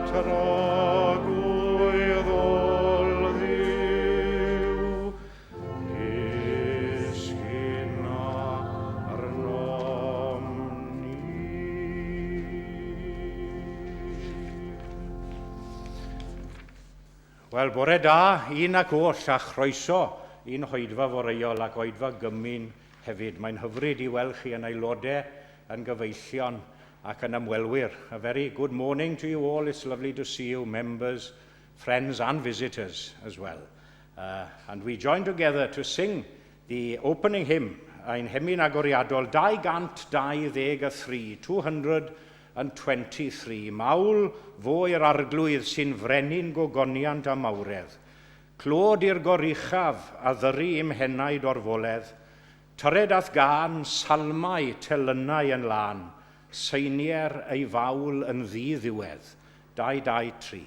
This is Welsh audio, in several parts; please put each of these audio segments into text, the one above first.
tragwyddol Dduw, disgyn arnom ni. Wel, bore da, un ac oll, a chroeso i'n hoedfa foreuol ac oedfa gymun hefyd. Mae'n hyfryd i weld chi yn aelodau, yn gyfeillion ac yn ymwelwyr. A very good morning to you all. It's lovely to see you, members, friends and visitors as well. And we join together to sing the opening hymn, ein hemyn agoriadol 223, 223. Mawl fo i'r arglwydd sy'n frenin gogoniant a mawredd. Clod i'r goruchaf a ddyru i'm henaid orfoledd. Tyred a'th gân, salmau, telynau yn lân, seinier ei fawl yn ddi-ddiwedd. 223.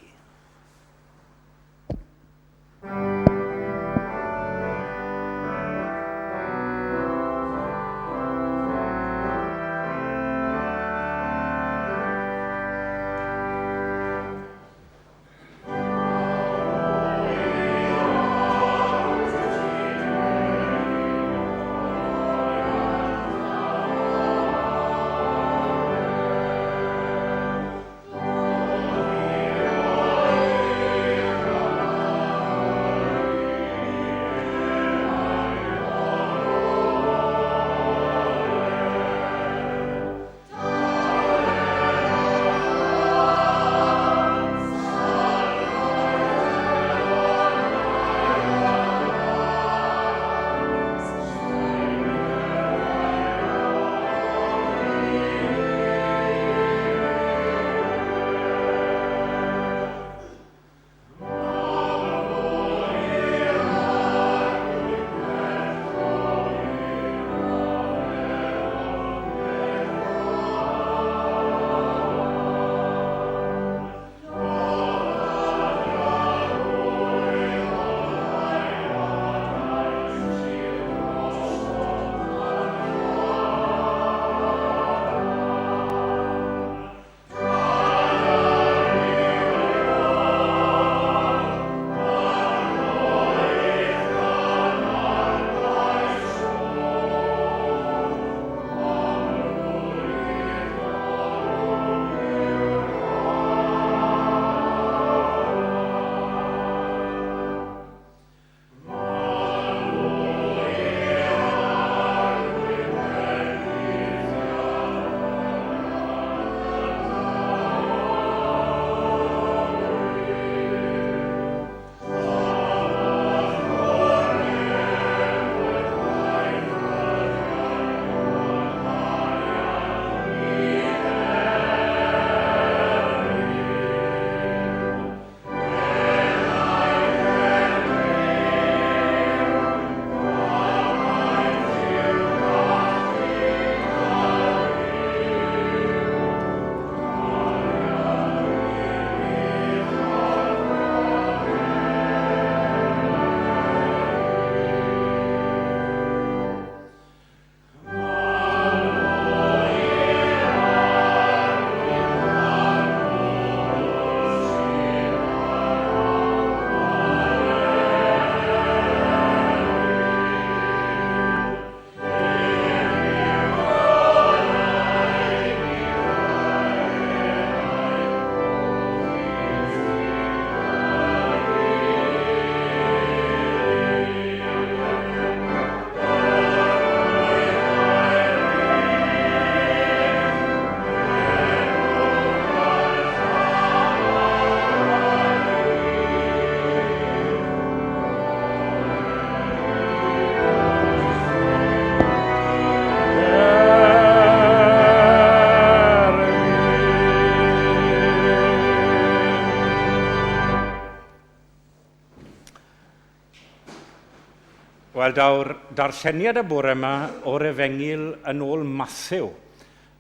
Wel, daw'r darlleniad y bore yma o'r Efengyl yn ôl Matthew.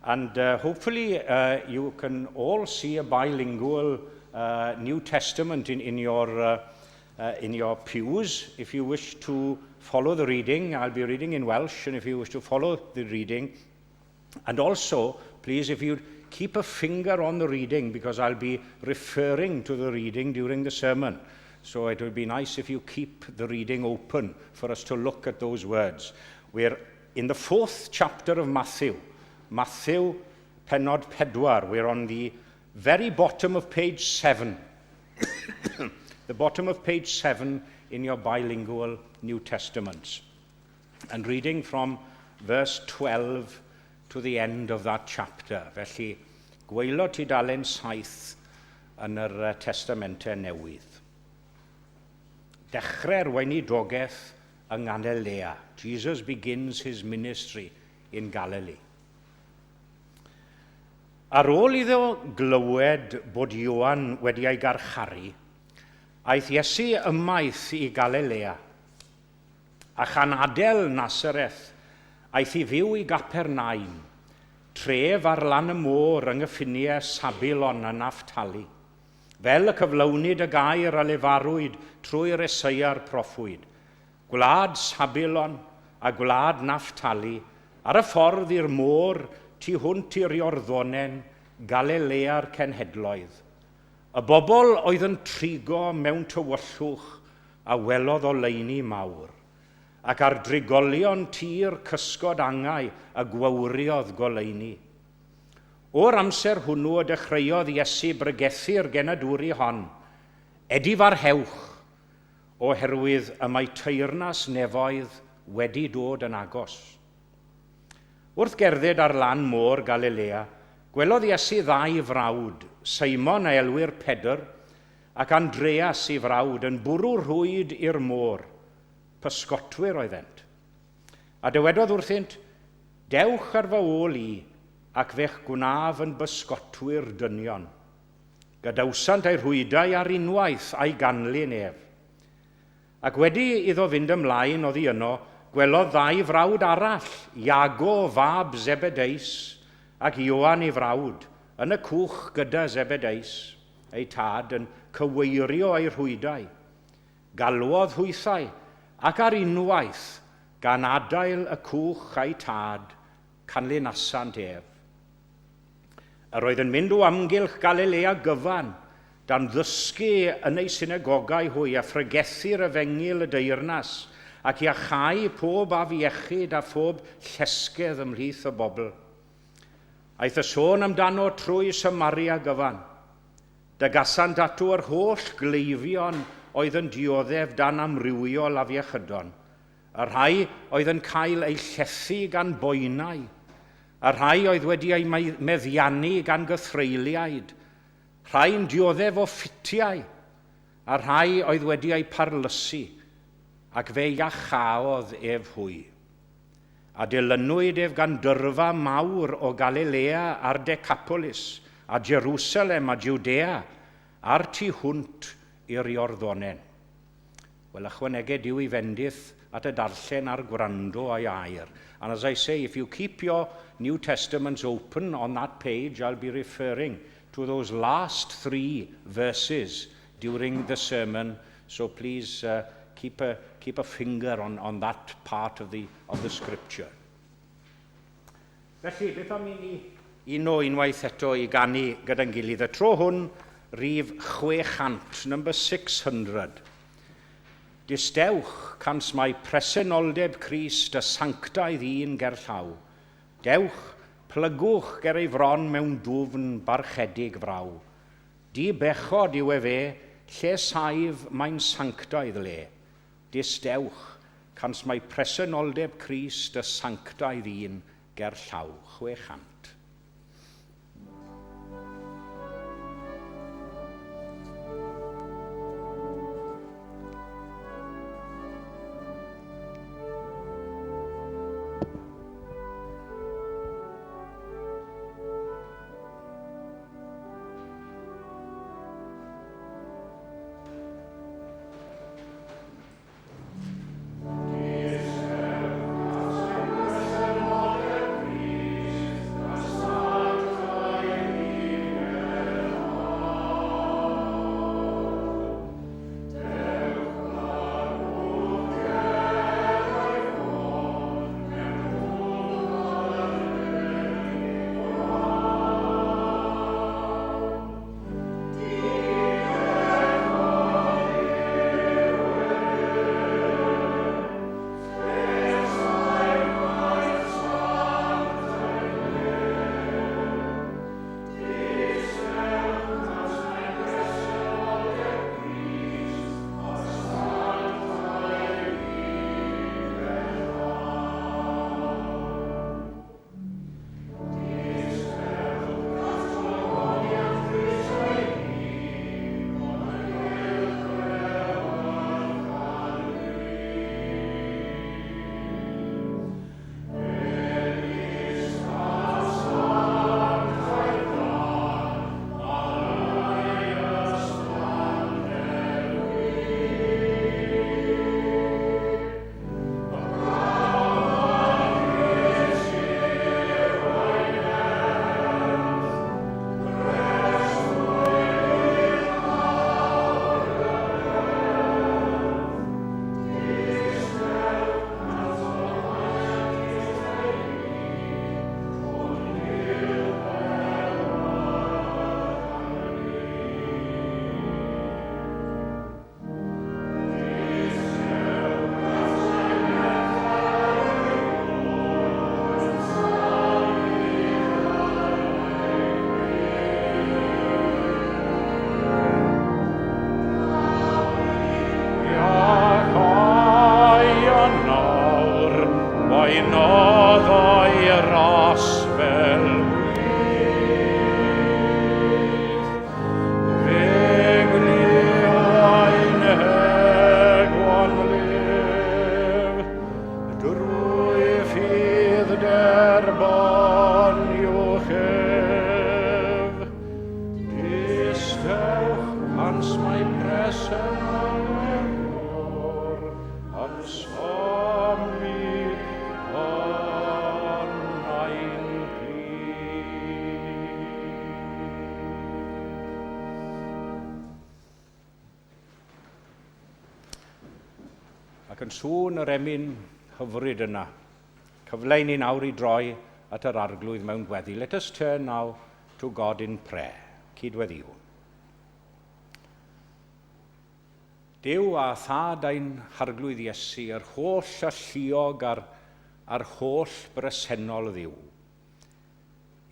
And hopefully you can all see a bilingual New Testament in your pews. If you wish to follow the reading, I'll be reading in Welsh, and if you wish to follow the reading, and also, please, if you'd keep a finger on the reading because I'll be referring to the reading during the sermon. So it would be nice if you keep the reading open for us to look at those words. We're in the fourth chapter of Matthew, Matthew pennod 4. We're on the very bottom of page 7. The bottom of page 7 in your bilingual New Testaments. And reading from verse 12 to the end of that chapter. Felly, gwaelod tudalen 7 yn yr Testamentau Newydd. Dechrau'r weinidogaeth yng Nghalilea. Jesus begins his ministry in Galilee. Ar ôl iddo glywed bod Ioan wedi ei garcharu, aeth Iesu ymaith i Galilea. A chan adael Nasareth, aeth i fyw i Gapernaum, tref ar lan y môr yng nghyffiniau Sabilon a Nafftali. Fel y cyflawnid y gair a lefarwyd trwy'r Esaia'r proffwyd, Gwlad Sabilon a gwlad Nafftali, ar y ffordd i'r môr tu hwnt i'r Iorddonen, Galilea'r cenhedloedd. Y bobl oedd yn trigo mewn tywyllwch a welodd oleuni mawr, ac ar drigolion tir cysgod angau y gwawriodd goleuni. O'r amser hwnnw y dechreuodd Iesu bregethu'r genadwri hon, Edifarhewch, oherwydd y mae teyrnas nefoedd wedi dod yn agos. Wrth gerdded ar lan môr Galilea, gwelodd Iesu ddau frawd, Seimon a elwir Pedr, ac Andreas ei frawd, yn bwrw rhwyd i'r môr. Pysgotwyr oeddent. A dywedodd wrthynt, Dewch ar fy ôl i, ac fe'ch gwnaf yn bysgotwyr dynion. Gadawsant eu rhwydau ar unwaith a'i ganlyn ef. Ac wedi iddo fynd ymlaen oddi yno, gwelodd ddau frawd arall, Iago fab Zebedeus, ac Ioan ei frawd, yn y cwch gyda Zebedeus, eu tad, yn cyweirio eu rhwydau. Galwodd hwythau, ac ar unwaith, gan adael y cwch a'i tad, canlynasant ef. Yr oedd yn mynd o amgylch Galilea gyfan, dan ddysgu yn eu synagogau hwy a phregethu'r efengyl y deyrnas, ac iachau pob afiechyd a phob llesgedd ymhlith y bobl. Aeth y sôn amdano trwy Samaria gyfan. Dygasant ato yr holl gleifion oedd yn dioddef dan amrywiol afiechydon, y rhai oedd yn cael eu llethu gan boenau, y rhai oedd wedi eu meddiannu gan gythreuliaid, rhai'n dioddef o ffitiau, a rhai oedd wedi eu parlysu, ac fe iachaodd ef hwy. A dilynwyd ef gan dyrfa mawr o Galilea a'r Decapolis, a Jerusalem a Jwdea, a'r tu hwnt i'r Iorddonen. Wel, ychwaneged Duw ei fendith at y darllen a'r gwrando a'i air. And as I say, if you keep your New Testaments open on that page, I'll be referring to those last three verses during the sermon, so please keep a, keep a finger on, on that part of the, of the scripture. Felly, beth am i ni uno unwaith eto i ganu gyda'n gilydd? Y tro hwn, rhif 600, number 600. Distewch, cans mae presenoldeb Crist y sanctaidd un ger llaw. Dewch, plygwch ger ei fron mewn dwfn barchedig fraw. Di bechod yw efe, lle saif mae'n sanctaidd le. Distewch, cans mae presenoldeb Crist y sanctaidd un ger llaw. 600. Ans mae presennol yn symud yn ein plith. Ac yn sŵn yr emyn hyfryd yna, cyfle i ni nawr i droi at yr Arglwydd mewn gweddi. Let us turn now to God in prayer. Cydweddïwn. Duw a Thad ein Harglwydd Iesu, yr holl alluog a'r, a'r holl bresennol Dduw.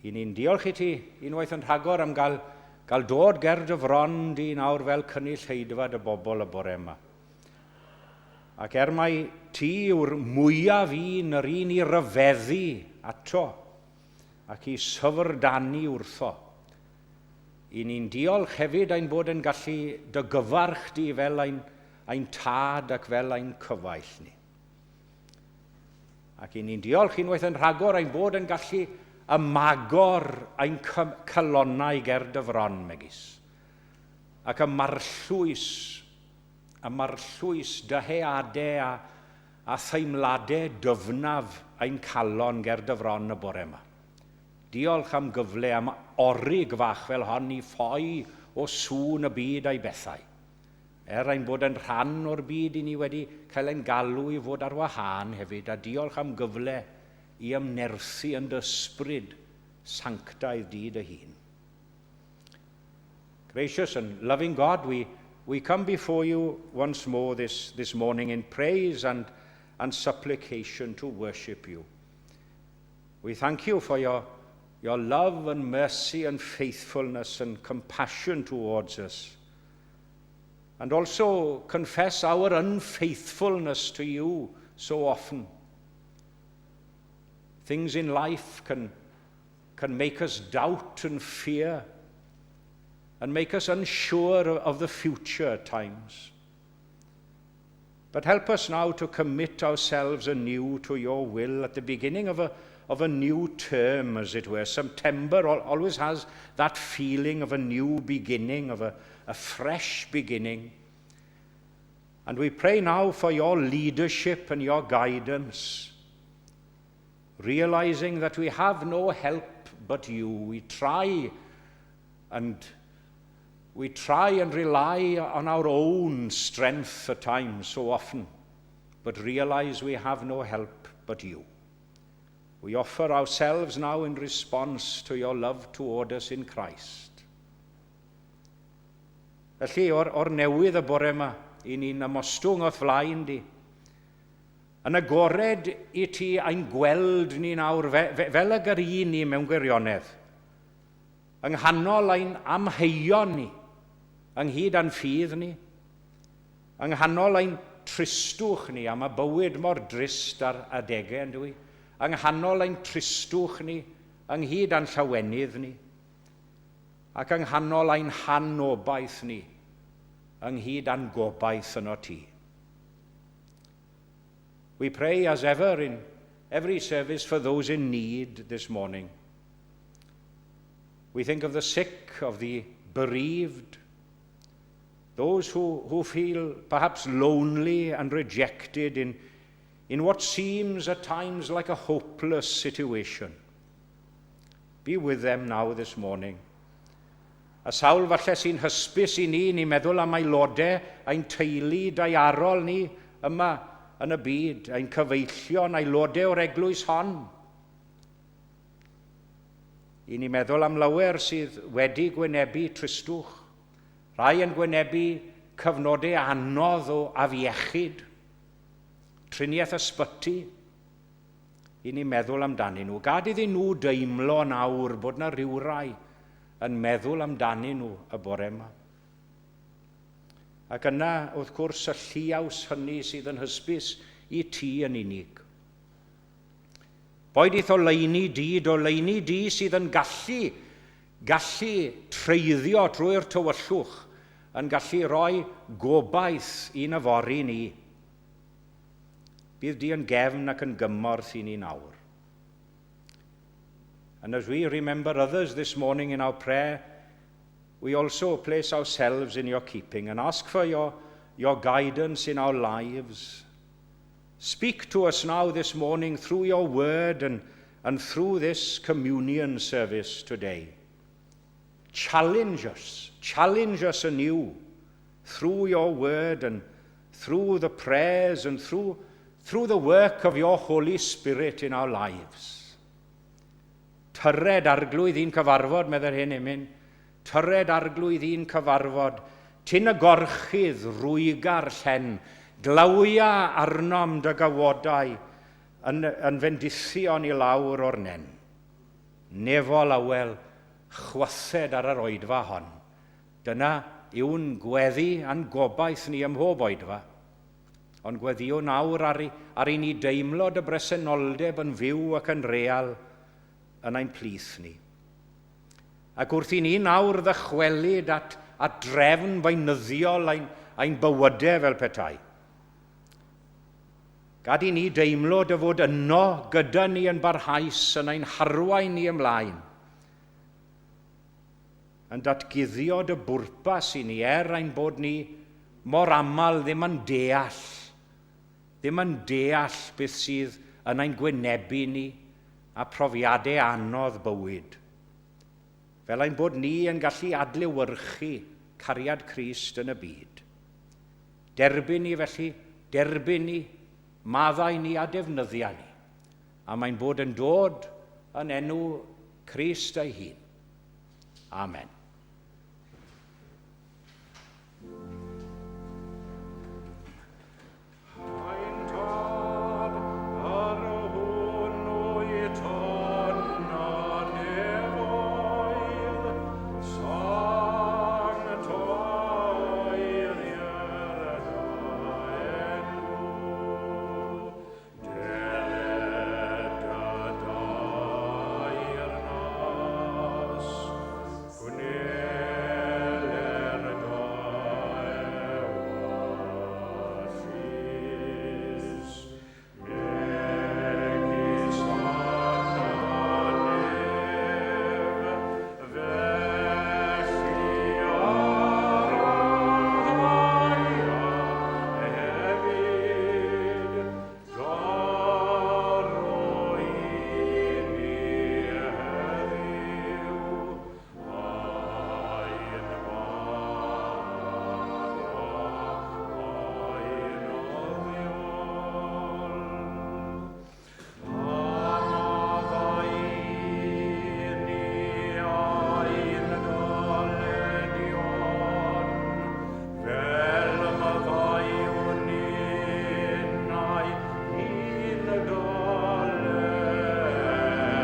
I ni'n diolch i ti unwaith yn rhagor am gael, gael dod ger dy fron di nawr fel cynulleidfa dy bobl y bore yma. Ac er mai ti yw'r mwyaf un, yr un i ryfeddu ato ac i syfrdanu wrtho, i ni'n diolch hefyd ein bod yn gallu dy gyfarch di fel ein, ein tad ac fel ein cyfaill ni. Ac i ni'n diolch unwaith yn rhagor ein bod yn gallu ymagor ein calonnau ger dy fron, megis. Ac ymarllwys, ymarllwys dyheadau a, a theimladau dyfnaf ein calon ger dy fron y bore yma. Diolch am gyfle, am orig fach fel hon i ffoi o sŵn y byd a'i bethau. Er ein bod yn rhan o'r byd, i ni wedi cael ein galw i fod ar wahân hefyd, a diolch am gyfle i ymnerthu yn dy ysbryd sanctaidd di dy hun. Gracious and loving God, we come before you once more this morning in praise and supplication to worship you. We thank you for your love and mercy and faithfulness and compassion towards us. And also confess our unfaithfulness to you so often. Things in life can make us doubt and fear and make us unsure of the future at times. But help us now to commit ourselves anew to your will at the beginning of a new term, as it were. September always has that feeling of a new beginning, of a fresh beginning. And we pray now for your leadership and your guidance, realizing that we have no help but you. We try and rely on our own strength at times so often, but realize we have no help but you. We offer ourselves now in response to your love toward us in Christ. Felly, o'r newydd y bore yma, i ni'n ymostwng o'th flaen di. Yn agored i ti ein gweld ni nawr fel y gyrru ni mewn gwirionedd. Yng nghanol ein amheuon ni, ynghyd â'n ffydd ni, yng nghanol ein tristwch ni, am y bywyd mor drist ar adegau yn dwi, yng nghanol ein tristwch ni, ynghyd â'n llawenydd ni, ac yng nghanol ein hanobaith ni, ynghyd â'n gobaith yno ti. We pray as ever in every service for those in need this morning. We think of the sick, of the bereaved, those who feel perhaps lonely and rejected in what seems at times like a hopeless situation. Be with them now this morning. A sawl falle sy'n hysbys i ni, ni'n meddwl am aelodau ein teulu daearol ni yma yn y byd, ein cyfeillion, aelodau o'r eglwys hon. I ni meddwl am lawer sydd wedi gwynebu tristwch, rhai yn gwynebu cyfnodau anodd o afiechyd, triniaeth ysbyty, i ni meddwl amdanyn nhw. Gad iddyn nhw deimlo nawr bod na rywrai yn meddwl amdanyn nhw y bore yma. Ac yna, wrth gwrs, y lliaws hynny sydd yn hysbys i ti yn unig. Boed i'th oleuni di, d'oleuni di sydd yn gallu treiddio trwy'r tywyllwch, yn gallu rhoi gobaith i'n yfory ni. Bydd di yn gefn ac yn gymorth i ni nawr. And as we remember others this morning in our prayer, we remember those who are in need of we also place ourselves in your keeping and ask for your guidance in our lives. Speak to us now this morning through your word and through this communion service today. Challenge us, challenge us anew through your word and through the prayers and through the work of your Holy Spirit in our lives. Tyred Arglwydd i'n cyfarfod, meddai'r hen emyn. Tyred Arglwydd i'n cyfarfod, tyn y gorchudd rwyga'r llen, glawia arnom dy gawodau yn fendithion i lawr o'r nen. Nefol awel, chwythed ar yr oedfa hon. Dyna yw'n gweddi a'n gobaith ni ym mhob oedfa. Ond gweddio nawr ar i ni deimlo dy bresenoldeb yn fyw ac yn real yn ein plith ni. Ac wrth i ni nawr ddychwelyd at drefn beunyddiol ein bywydau fel petai. Gad i ni deimlo dy fod yno gyda ni yn barhaus yn ein harwain ni ymlaen. Yn datguddio dy bwrpas i ni er ein bod ni mor aml ddim yn deall beth sydd yn ein gwynebu ni a profiadau anodd bywyd. Fel ein bod ni yn gallu adlewyrchu cariad Crist yn y byd. Derbyn ni felly, derbyn ni, maddau ni a defnyddia ni. A mae'n bod yn dod yn enw Crist ei hun. Amen. Ein Tad, yr hwn wyt yn y nefoedd, sancteiddier dy enw. Deled dy deyrnas, gwneler dy ewyllys, megis yn y nef, felly ar y ddaear hefyd. Dyro i ni heddiw ein bara beunyddiol. A maddau i ni ein dyledion, fel maddeuwn ninnau i'n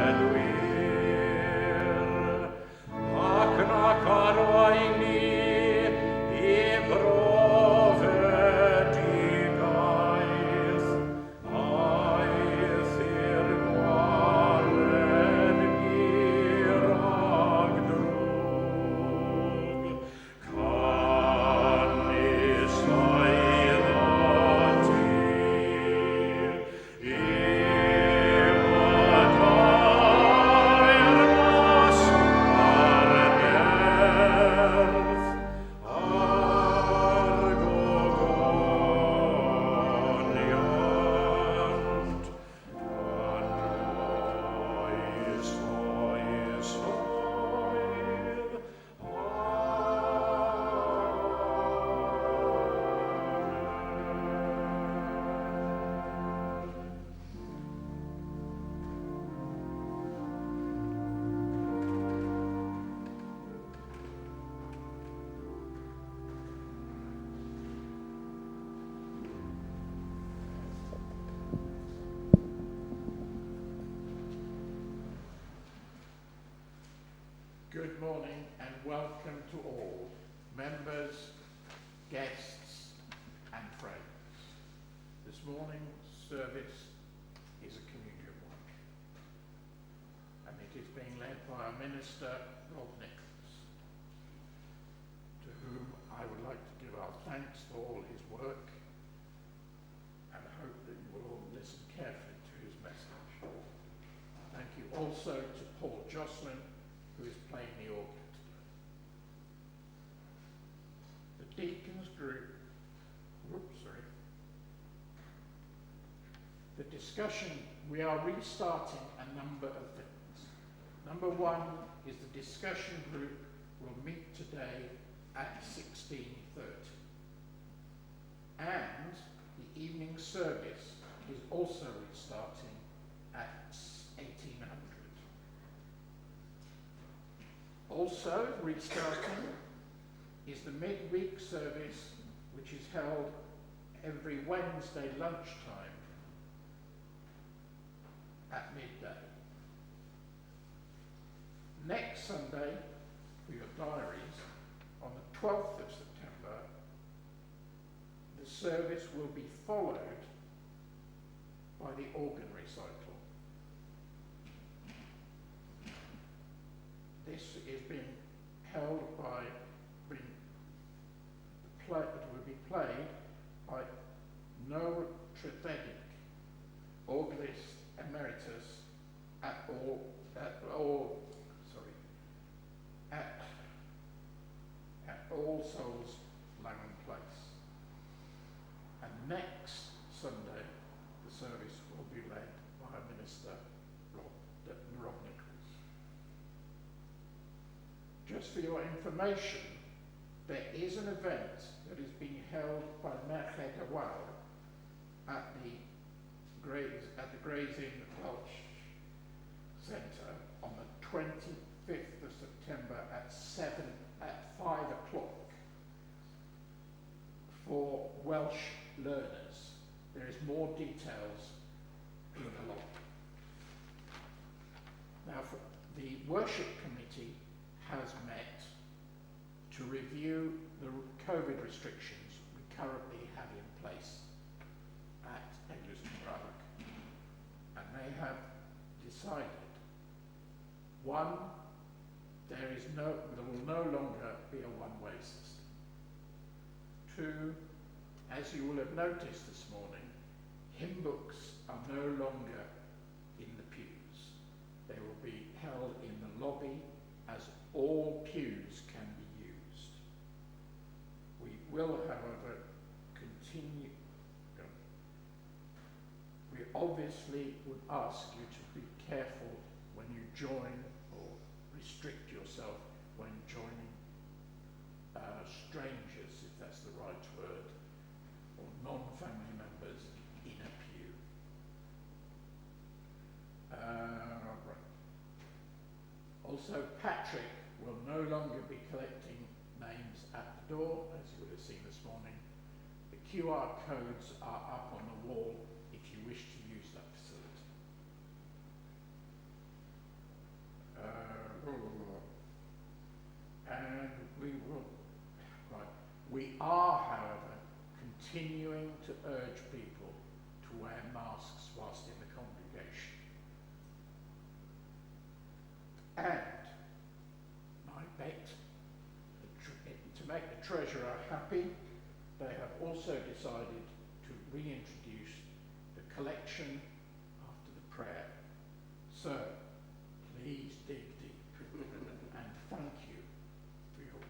dyledwyr. Ac nac arwain ni i brofedigaeth, eithr gwared ni rhag drwg. Canys eiddo ti yw y deyrnas a'r nerth a'r gogoniant yn oes oesoedd. Amen. Good morning and welcome to all, members, guests and friends. This morning's service is a communion one, and it is being led by our minister, Rob Nicholas, to whom I would like to give our thanks for all his work and hope that you will all listen carefully to his message. Thank you also to Paul Jocelyn, who is playing the organ today. group, whoops, sorry. The discussion, we are restarting a number of things. Number one is the discussion group will meet today at 16:30. And the evening service is also restarting at 1800. Also restarting is the midweek service, which is held every Wednesday lunchtime at midday. Next Sunday, for your diaries, on the 12th of September, the service will be followed by the organ recital. This is being held by, being play, it will be played by Noel Trethedic, organist emeritus at all, at all, sorry, at, at All Souls Langham Place. And next Sunday, the service will be led by our minister, Rob Nichols. Just for your information, there is an event that is being held by Merched Awal at the Gray's Inn Welsh Centre on the 25th of September at 5 o'clock for Welsh learners. There is more details in the lobby. Now, for the worship committee has met to review the COVID restrictions we currently have in place at Eglwys Cymraeg, and they have decided, one, there will no longer be a one-way system. Two, as you will have noticed this morning, hymn books are no longer in the pews. They will be held in the lobby, as all pews can be used. We will, however, continue. We obviously would ask you to be careful when you join, or restrict yourself when joining strangers, if that's the right word, or non-family members in a pew. Right. Also, Patrick will no longer be collecting names at the door, as you would have seen this morning. The QR codes are up on the wall if you wish to use that facility. And we will, right. We are, however, continuing to urge people to wear masks whilst in the congregation. And I bet to make the treasurer happy, they have also decided to reintroduce the collection after the prayer. So, please dig deep and thank you for your commitment.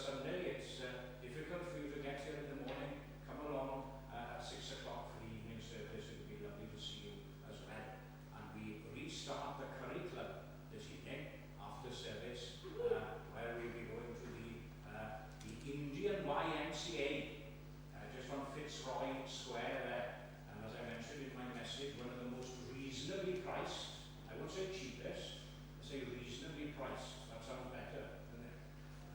Sunday it's difficult for you to get here in the morning, come along at 6 o'clock for the evening service. It would be lovely to see you as well. And we restart the Curry Club this evening after service, where we'll be going to the Indian YMCA, just on Fitzroy Square there. And as I mentioned in my message, one of the most reasonably priced, I won't say cheapest, I say reasonably priced, that sounds better, doesn't it?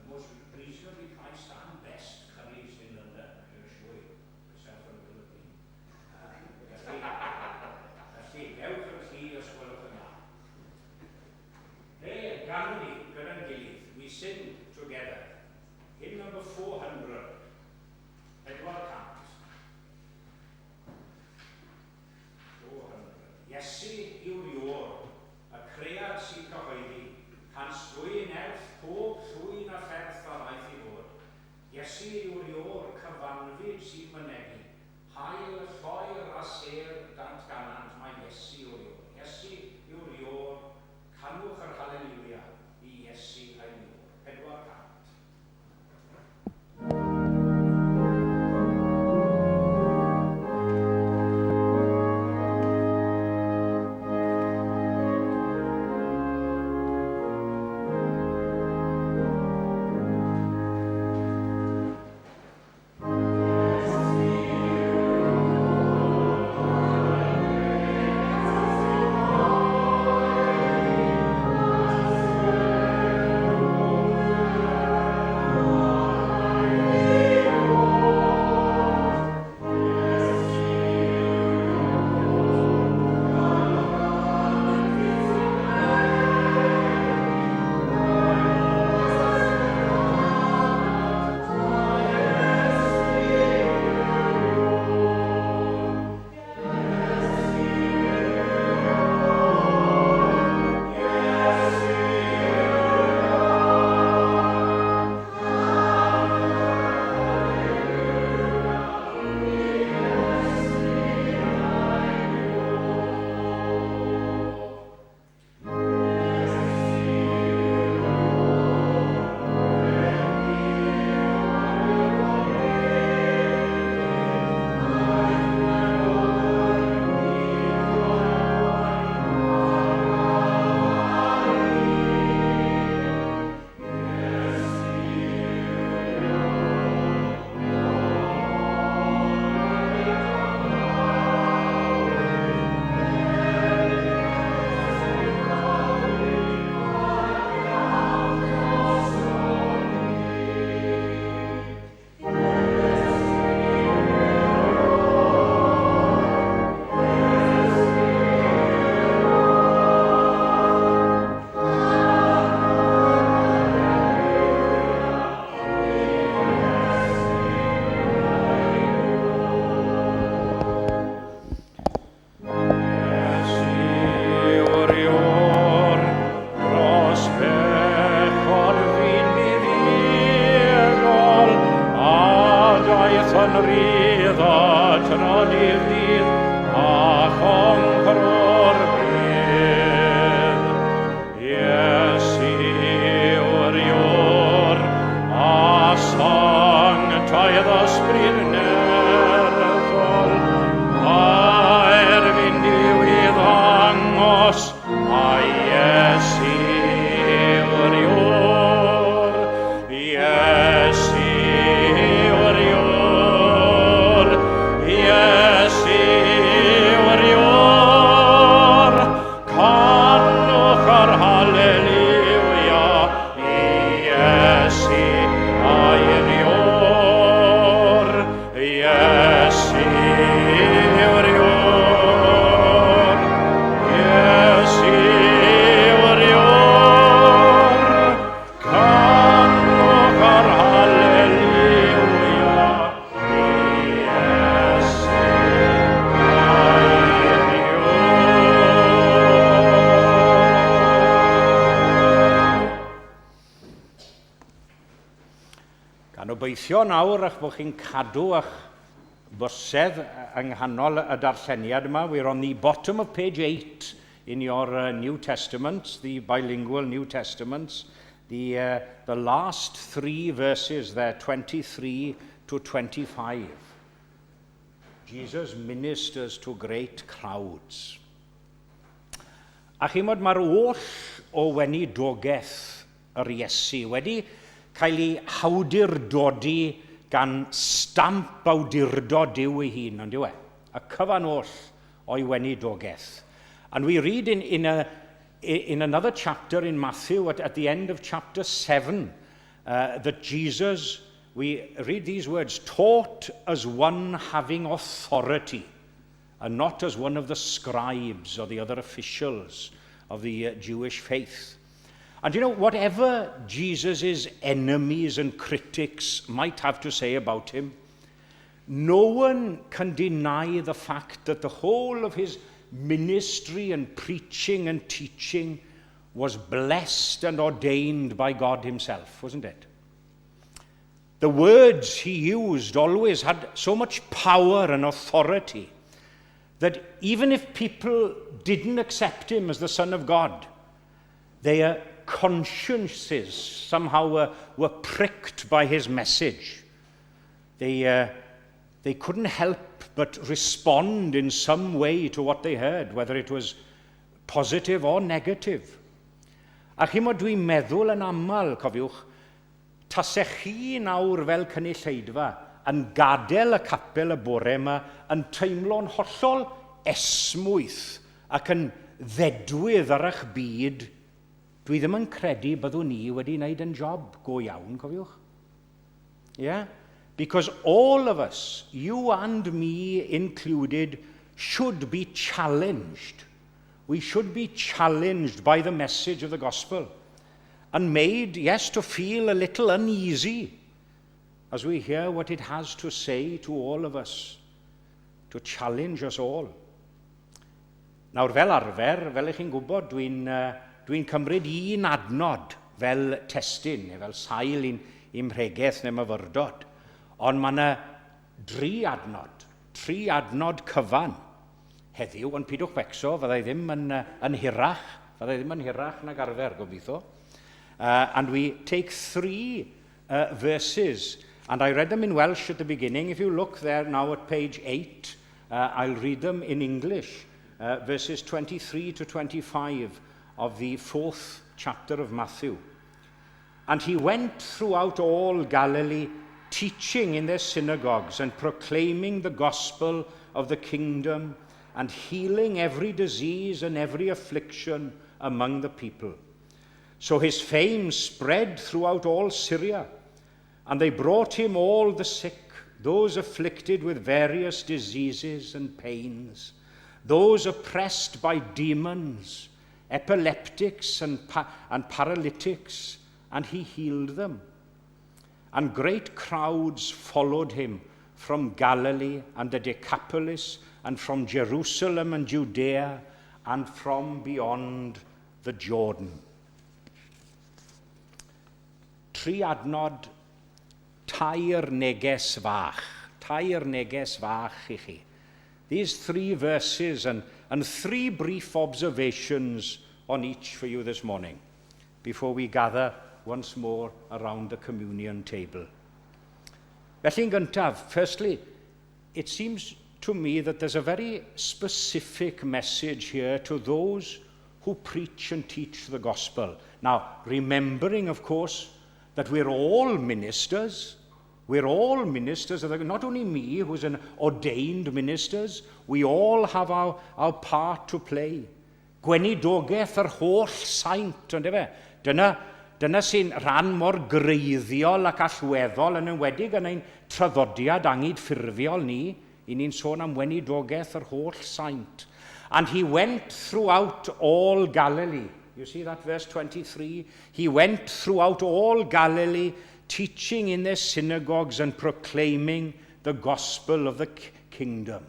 The most reasonably priced and best curries in London, I can assure you, myself and Will have been. Felly, dewch yn llu os gwelwch yn dda. Fe ganwn ni gyda'n gilydd, we sing together. Hymn number 400, 400. 400. Iesu yw'r Iôr, y cread sy'n cyhoeddi, cans dwyn nerth pob llwyn a pherth a ddaeth i fod. Iesu yw'r Iôr, cyfanfyd sy'n mynegi, haul, lloer a sêr dant ganant, mae Iesu yw'r Iôr. Iesu yw'r Iôr, canwch yr haleliwia i Iesu ein Iôr. 400. Iesu yw'r Iôr, dros bechod fu'n fuddugol, a daeth yn rhydd y trydydd dydd, a choncro'r bedd. Iesu yw'r Iôr, a sanctaidd ysbryd nerthol, a erbyn Duw i ddangos, mai Iesu yw'r Iôr. Iesu yw'r Iôr, Iesu yw'r Iôr, canwch yr haleliwia i Iesu ein Iôr. Iesu yw'r Iôr, Iesu yw'r Iôr, canwch yr haleliwia i Iesu ein Iôr. Gan obeithio nawr eich bod chi'n cadw eich bysedd yng nghanol y darlleniad yma. We're on the bottom of page 8 in your New Testaments, the bilingual New Testaments. The last three verses there, 23 to 25. Jesus ministers to great crowds. A chi'mod, mae'r oll o weinidogaeth yr Iesu wedi cael ei hawdurdodi gan stamp awdurdod Duw ei hun, on'd yw e? Y cyfan oll o'i weinidogaeth. And we read in another chapter in Matthew, at the end of chapter 7, that Jesus, we read these words, "taught as one having authority and not as one of the scribes or the other officials of the Jewish faith." And whatever Jesus' enemies and critics might have to say about him, no one can deny the fact that the whole of his ministry and preaching and teaching was blessed and ordained by God himself, wasn't it? The words he used always had so much power and authority that even if people didn't accept him as the Son of God, their consciences somehow were pricked by his message. They couldn't help but respond in some way to what they heard, whether it was positive or negative. A chi'mod, dwi'n meddwl yn aml, cofiwch, tasech chi nawr fel cynulleidfa yn gadael y capel y bore yma yn teimlo'n hollol esmwyth ac yn ddedwydd ar eich byd, dwi ddim yn credu byddwn ni wedi wneud yn job go iawn, cofiwch. Yeah? Because all of us, you and me included, should be challenged. We should be challenged by the message of the gospel and made, yes, to feel a little uneasy as we hear what it has to say to all of us, to challenge us all. Nawr, fel arfer, fel ych chi'n gwybod, dwi'n dwi cymryd un adnod fel testun, neu fel sail i'n mhregeth neu myfyrdod. Ond mae yna dri adnod, tri adnod cyfan heddiw, ond pidwch becso, fyddai ddim yn hirach, fyddai ddim yn hirach nag arfer, gobeithio. And we take three verses, and I read them in Welsh at the beginning. If you look there now at page 8, I'll read them in English, verses 23 to 25 of the fourth chapter of Matthew. "And he went throughout all Galilee, teaching in their synagogues and proclaiming the gospel of the kingdom and healing every disease and every affliction among the people. So his fame spread throughout all Syria, and they brought him all the sick, those afflicted with various diseases and pains, those oppressed by demons, epileptics and paralytics, and he healed them. And great crowds followed him from Galilee and the Decapolis, and from Jerusalem and Judea, and from beyond the Jordan." Tri adnod, tair neges fach. Tair neges fach i chi. These three verses and three brief observations on each for you this morning before we gather once more around the communion table. Felly yn gyntaf, firstly, it seems to me that there's a very specific message here to those who preach and teach the gospel. Now, remembering, of course, that we're all ministers. We're all ministers, not only me, who's an ordained ministers, we all have our part to play. Gweinidogaeth yr holl saint, on'd ife? Dyna sy'n rhan mor greiddiol ac allweddol yn enwedig yn ein traddodiad angydffurfiol ni, i ni'n sôn am weinidogaeth yr holl saint. "And he went throughout all Galilee." You see that verse 23? "He went throughout all Galilee, teaching in their synagogues and proclaiming the gospel of the kingdom."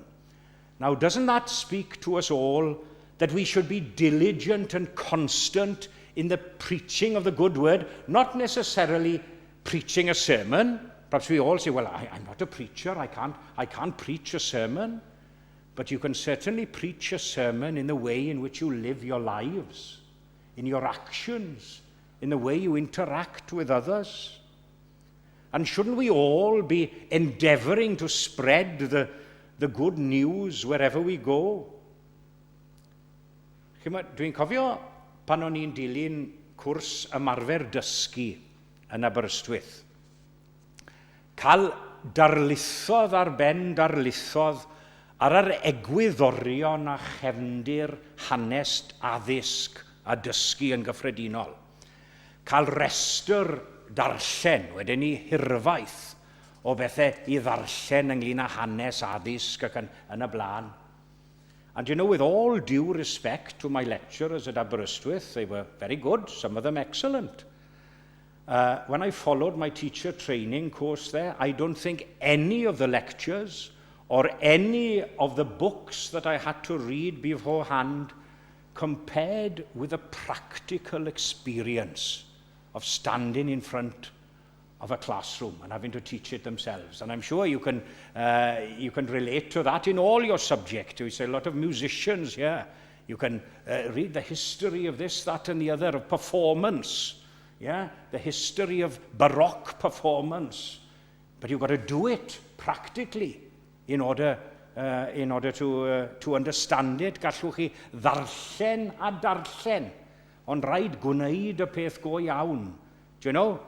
Now, doesn't that speak to us all that we should be diligent and constant in the preaching of the good word, not necessarily preaching a sermon? Perhaps we all say, "Well, I'm not a preacher, I can't preach a sermon." But you can certainly preach a sermon in the way in which you live your lives, in your actions, In the way you interact with others? And shouldn't we all be endeavouring to spread the good news wherever we go? Dwi'n cofio pan o'n i'n dilyn cwrs ymarfer dysgu yn Aberystwyth. Cael darlithoedd ar ben darlithoedd ar yr egwyddorion a chefndir hanes addysg a dysgu yn gyffredinol. Cael restr darllen, wedyn ni hirfaith o bethau i ddarllen ynglyn â hanes addysg ac yn y blaen. And with all due respect to my lecturers at Aberystwyth, they were very good, some of them excellent. When I followed my teacher training course there, I don't think any of the lectures or any of the books that I had to read beforehand compared with the practical experience of standing in front of a classroom and having to teach it themselves. And I'm sure you can relate to that in all your subjects. We see a lot of musicians here. You can read the history of this, that, and the other, of performance. Yeah? The history of Baroque performance. But you've got to do it practically in order to understand it. Gallwch chi ddarllen a darllen, ond rhaid gwneud y peth go iawn. Do you know,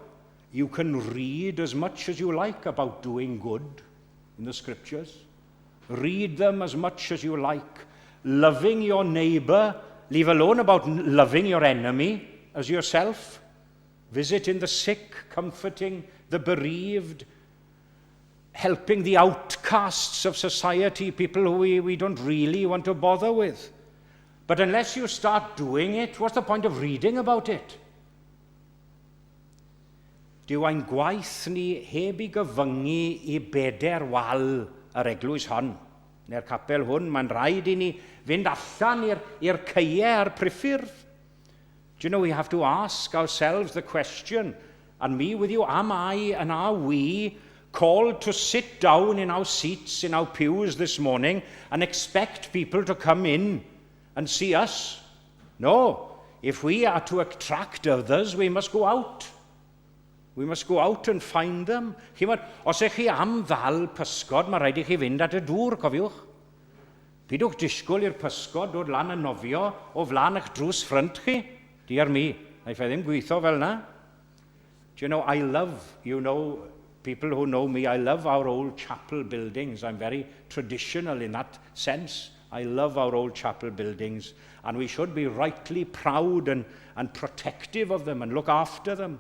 you can read as much as you like about doing good in the scriptures. Read them as much as you like. Loving your neighbor, leave alone about loving your enemy as yourself. Visiting the sick, comforting the bereaved, helping the outcasts of society, people who we don't really want to bother with. But unless you start doing it, what's the point of reading about it? Dyw ein gwaith ni heb i gyfyngu i beder wal yr eglwys hon, neu'r capel hwn. Mae'n rhaid i ni fynd allan i'r caeau a'r priffyrdd. Do you know, we have to ask ourselves the question, and me with you, am I and are we called to sit down in our seats, in our pews this morning, and expect people to come in and see us? No. If we are to attract others, we must go out. We must go out and find them. Chimod, os ych chi am ddal pysgod, mae rhaid i chi fynd at y dŵr, cofiwch. Pidwch disgwyl i'r pysgod dod lan yn nofio o flaen eich drws ffrynt chi. Diar mi, wnaeth e ddim gweithio fel na. Do you know, I love, people who know me, I love our old chapel buildings. I'm very traditional in that sense. I love our old chapel buildings, and we should be rightly proud and protective of them and look after them.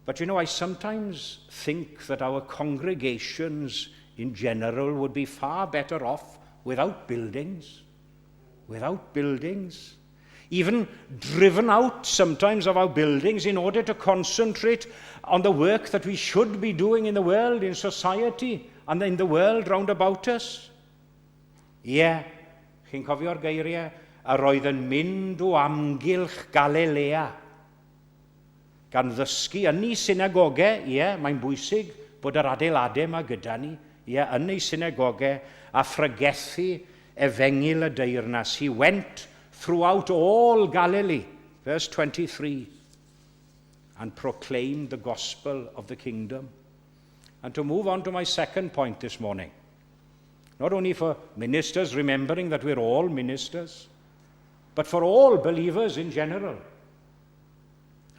But I sometimes think that our congregations in general would be far better off without buildings. Without buildings. Even driven out sometimes of our buildings in order to concentrate on the work that we should be doing in the world, in society, and in the world round about us. Ie, yeah, chi'n cofio'r geiriau? Yr oedd yn mynd o amgylch Galilea gan ddysgu yn ei synagogau, ie, mae'n bwysig bod yr adeiladau yma gyda ni, ie, yn ei synagogau, a phregethu efengyl y deyrnas. He went throughout all Galilee, verse 23, and proclaimed the gospel of the kingdom. And to move on to my second point this morning, not only for ministers, remembering that we're all ministers, but for all believers in general.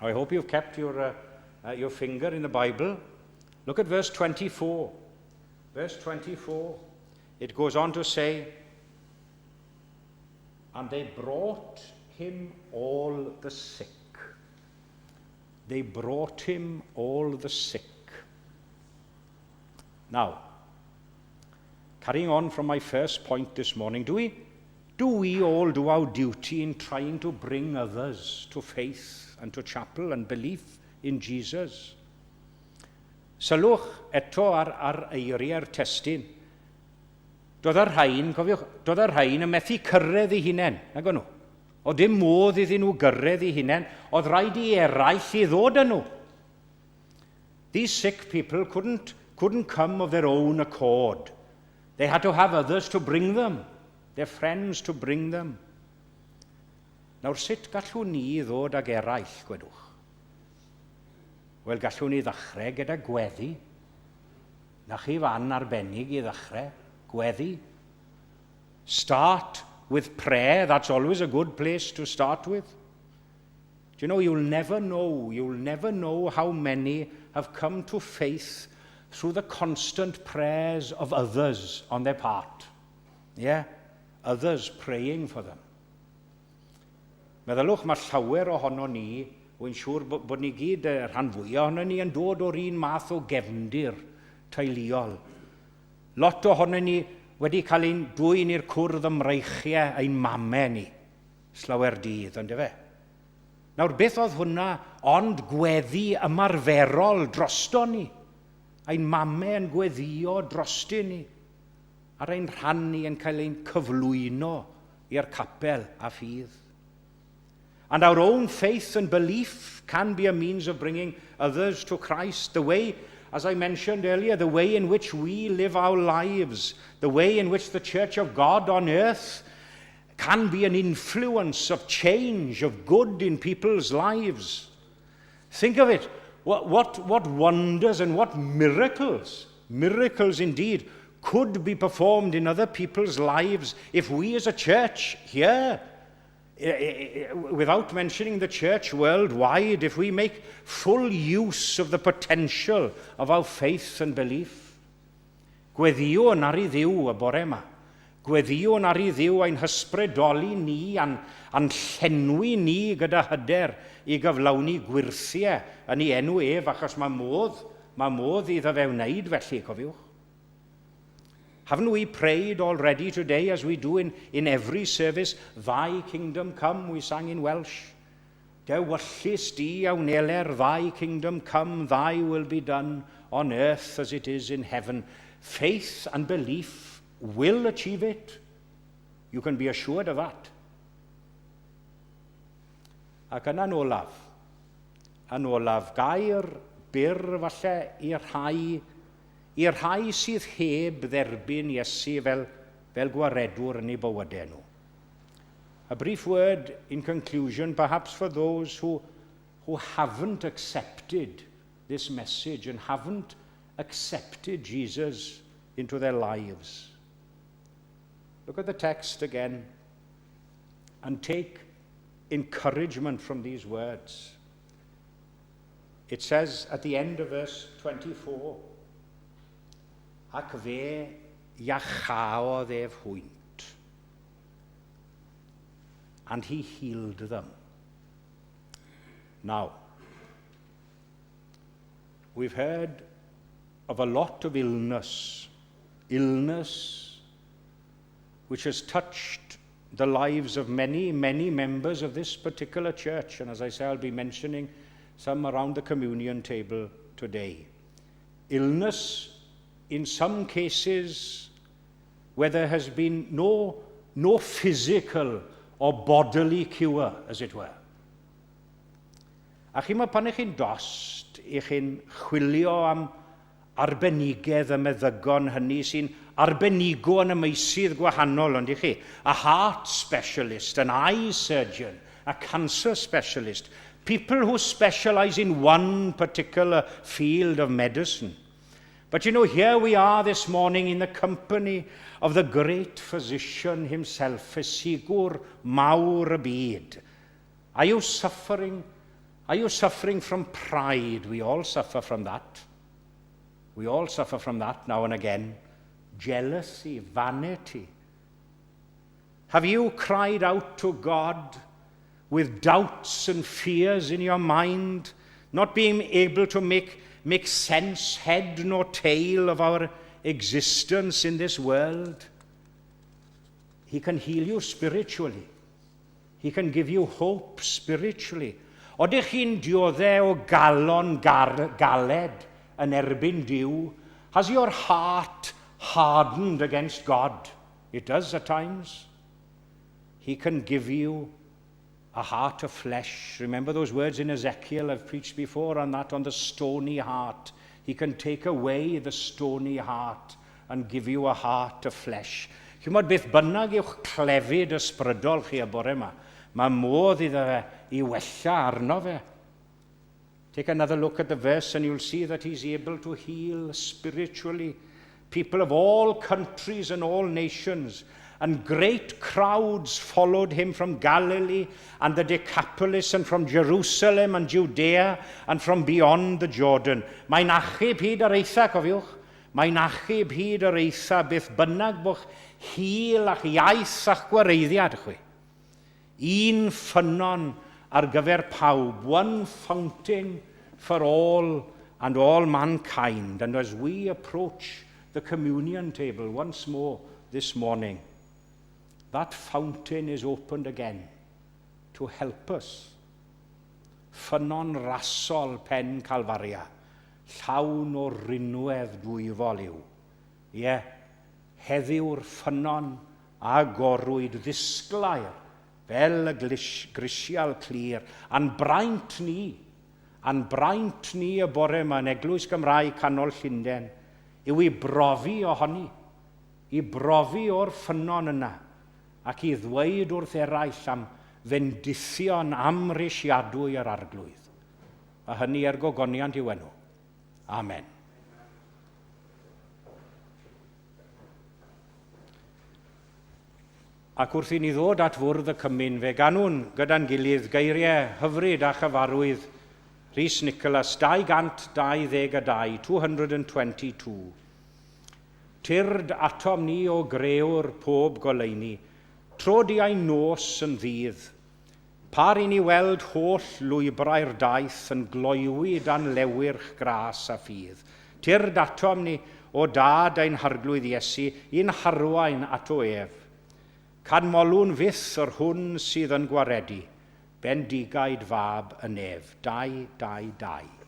I hope you've kept your finger in the Bible. Look at verse 24. Verse 24, it goes on to say, "And they brought him all the sick." They brought him all the sick. Now, carrying on from my first point this morning, do we all do our duty in trying to bring others to faith and to chapel and belief in Jesus? Sylwch eto ar eiriau'r testun. Doedd y rhain, cofiwch, doedd y rhain yn methu cyrraedd eu hunain, nag o'n nhw? Oedd dim modd iddyn nhw gyrraedd eu hunain, oedd rhaid i eraill i ddod â nhw. These sick people couldn't come of their own accord. They had to have others to bring them, their friends to bring them. Nawr, sut gallwn ni ddod ag eraill, gwedwch? Wel, gallwn ni ddechrau gyda gweddi. Na chi fan arbennig i ddechrau, gweddi. Start with prayer, that's always a good place to start with. Do you know, you'll never know, you'll never know how many have come to faith through the constant prayers of others on their part. Yeah? Others praying for them. Meddylwch, mae llawer ohono ni, wy'n siŵr bod, bod ni gyd, y rhan fwyaf ohono ni yn dod o'r un math o gefndir teuluol. Lot ohono ni wedi cael ein dwyn i'r cwrdd ym mreichiau ein mamau ni, slawer dydd, ond fe? Nawr, beth oedd hwnna ond gweddi ymarferol drosto ni? Ein mamau yn gweddio drosti ni, ar ein rhan ni yn cael ein cyflwyno i'r capel a ffydd. And our own faith and belief can be a means of bringing others to Christ. The way, as I mentioned earlier, the way in which we live our lives, the way in which the Church of God on earth can be an influence of change, of good in people's lives. Think of it. What wonders and what miracles, miracles indeed, could be performed in other people's lives if we as a church here, without mentioning the church worldwide, if we make full use of the potential of our faith and belief. Gweddiwn ar i Dduw y bore yma. Gweddiwn ar i Dduw ein hysbrydoli ni a'n, a'n llenwi ni gyda hyder i gyflawni gwyrthiau yn ei enw ef, achos mae modd iddo fe wneud felly, cofiwch. Haven't we prayed already today, as we do in every service? "Thy kingdom come," we sang in Welsh. D'ewyllys di a wneler, thy kingdom come, thy will be done on earth as it is in heaven. Faith and belief will achieve it. You can be assured of that. Ac yna'n olaf, yn olaf, gair byr falle i'r rhai sydd heb dderbyn Iesu fel gwaredwr yn eu bywydau nhw. A brief word in conclusion, perhaps for those who haven't accepted this message and haven't accepted Jesus into their lives. Look at the text again and take encouragement from these words. It says at the end of verse 24, "Ac fe iachaodd ef hwynt." And he healed them. Now, we've heard of a lot of illness, illness which has touched the lives of many, many members of this particular church. And as I say, I'll be mentioning some around the communion table today. Illness, in some cases, where there has been no physical or bodily cure, as it were. A chi'mod pan ych chi'n dost, ych chi'n chwilio am arbenigedd y meddygon hynny sy'n arbenigo yn y meysydd gwahanol, ond i chi, a heart specialist, an eye surgeon, a cancer specialist, people who specialize in one particular field of medicine. But here we are this morning in the company of the great physician himself, Ffysigwr mawr y byd. Are you suffering? Are you suffering from pride? We all suffer from that. We all suffer from that now and again. Jealousy, vanity. Have you cried out to God with doubts and fears in your mind, not being able to make sense, head nor tail of our existence in this world? He can heal you spiritually. He can give you hope spiritually. Odych chi'n dioddef o galon galed yn erbyn Duw? Has your heart hardened against God? It does at times. He can give you a heart of flesh. Remember those words in Ezekiel? I've preached before on that, on the stony heart. He can take away the stony heart and give you a heart of flesh. Chi'mod beth bynnag yw'ch clefyd ysbrydol chi y bore yma, mae modd iddo fe i wella arno fe. Take another look at the verse and you'll see that he's able to heal spiritually people of all countries and all nations. And great crowds followed him from Galilee and the Decapolis and from Jerusalem and Judea and from beyond the Jordan. Mae'n achub hyd yr eitha, cofiwch. Mae'n achub hyd yr eitha beth bynnag bo'ch hil a'ch iaith a'ch gwareiddiad chwi. Un ffynnon ar gyfer pawb, one fountain for all and all mankind. And as we approach the communion table once more this morning, that fountain is opened again to help us. Ffynnon rasol pen Calfaria, llawn o rinwedd dwyfol yw. Ie, heddiw'r ffynnon agorwyd ddisglair fel y grisial clir, a'n braint ni, a'n braint ni y bore yma yn Eglwys Gymraeg Canol Llundain, yw i brofi ohoni, i brofi o'r ffynnon yna, ac i ddweud wrth eraill am fendithion amhrisiadwy yr Arglwydd. A hynny er gogoniant i'w enw. Amen. Ac wrth i ni ddod at fwrdd y cymun, fe ganwn gyda'n gilydd geiriau hyfryd a chyfarwydd Rhys Nicholas 222, 222. Tyrd atom ni o grëwr pob goleuni, tro di ein nos yn ddydd. Par i ni weld holl lwybrau'r daith yn gloywi dan lewyrch gras a ffydd. Tyrd atom ni o dad ein harglwydd Iesu i'n harwain ato ef. Canmolwn fyth yr hwn sydd yn gwaredu, bendigaid fab y nef. 2, 2, 2.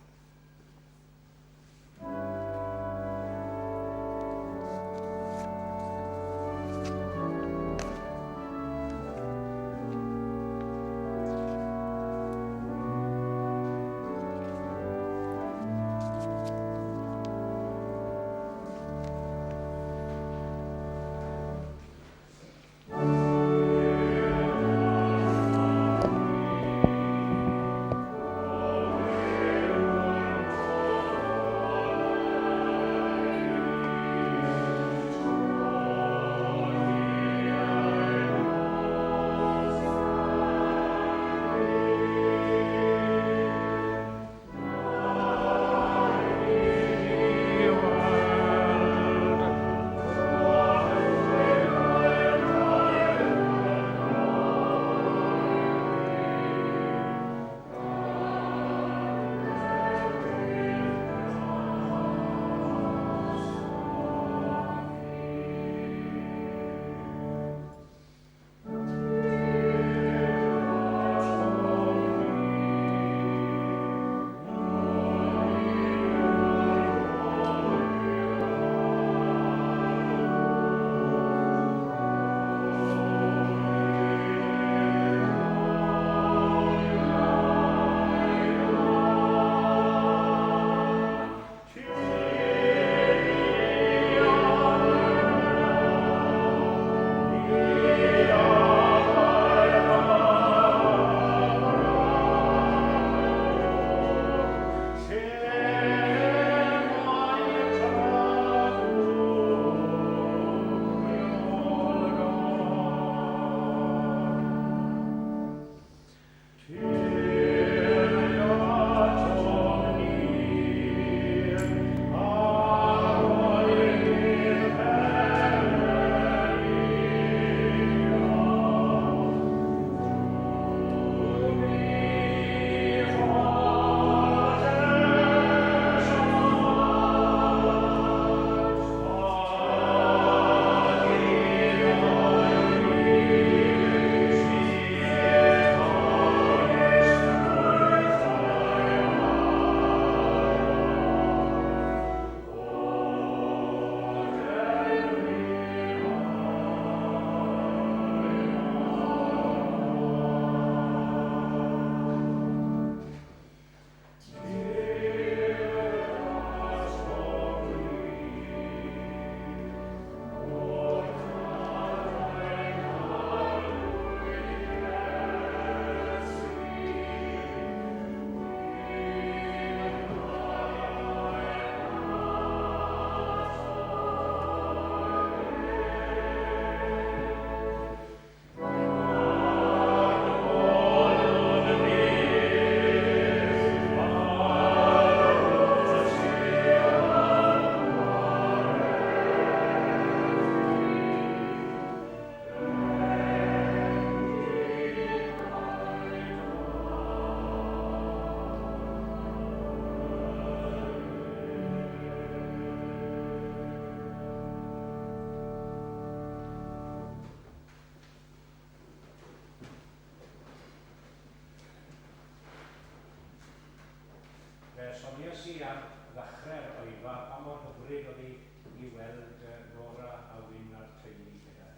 Soniais i ar ddechrau'r oedfa pa mor hyfryd oedd hi i weld Nora a Wyn a'r teulu gyda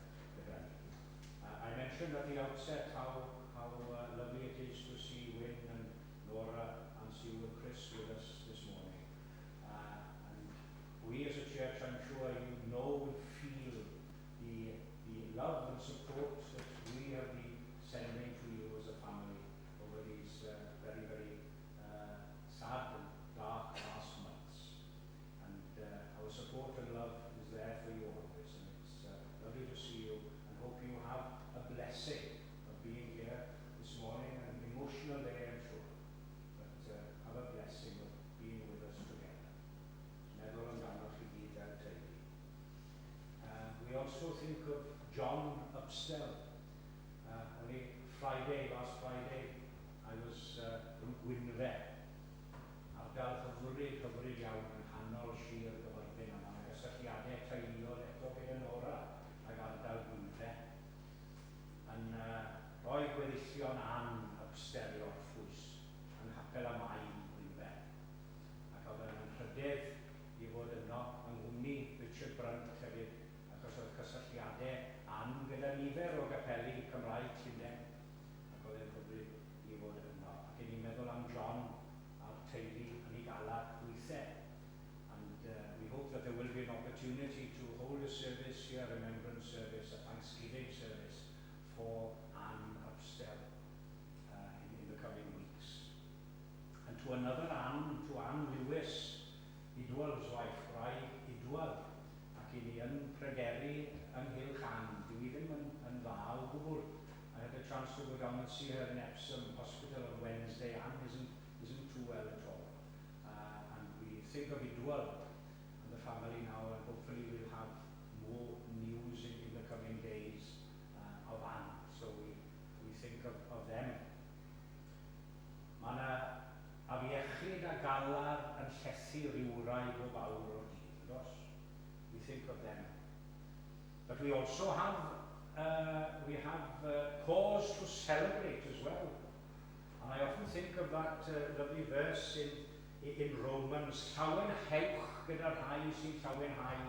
ni. I mentioned at the outset how lovely it is to see Wyn and Nora and Sue and Chris with us this morning. And we as a church, I'm sure you know and feel the love and support that we have been sending to you as a family over these very, very sad and dark past months. And our support and love is there for you always. And it's lovely to see you and hope you have a blessing of being here this morning. An emotional day, I'm sure. But have a blessing of being with us together. Meddwl amdano chi gyd a'r teulu. We also think of John Upsell. Only Friday, last Friday, I was yn Gwynfe. Ardal hyfryd, hyfryd iawn yng nghanol Sir Gyfyrddin yma. Mae gysylltiadau teuluol eto gyda Nora ag ardal Gwynfe. Yn rhoi gweddillion Ann Upsell i orffwys yng Nghapel y Maen Gwynfe. Ac oedd yn anrhydedd i fod yno yng nghwmni Richard Brunt hefyd, achos oedd cysylltiadau Ann gyda nifer o gapeli Cymraeg Llundain, ac oedd e'n hyfryd i fod yno. Ac i ni'n meddwl am John a'r teulu yn ei galar hwythau. And we hope that there will be an opportunity to hold a service here, a remembrance service, a Thanksgiving service for Anne Upsell in the coming weeks. And to another Anne, to Anne Lewis, Idwal's wife, gwraig Idwal, ac i ni yn pryderu ynghylch Anne. Dyw hi ddim yn dda o gwbl. I had a chance to go down and see her in Epsom Hospital on Wednesday. Anne isn't too well at all. And we think of Idwal and the family now, and hopefully we'll have more news in the coming days of Anne. So we think of them. Mae yna afiechyd a galar yn llethu rhywrai bob awr o'r dydd, does? We think of them. But we also have cause to celebrate as well. And I often think of that lovely verse in Romans, "Llawenhewch gyda'r rhai sy'n llawenhau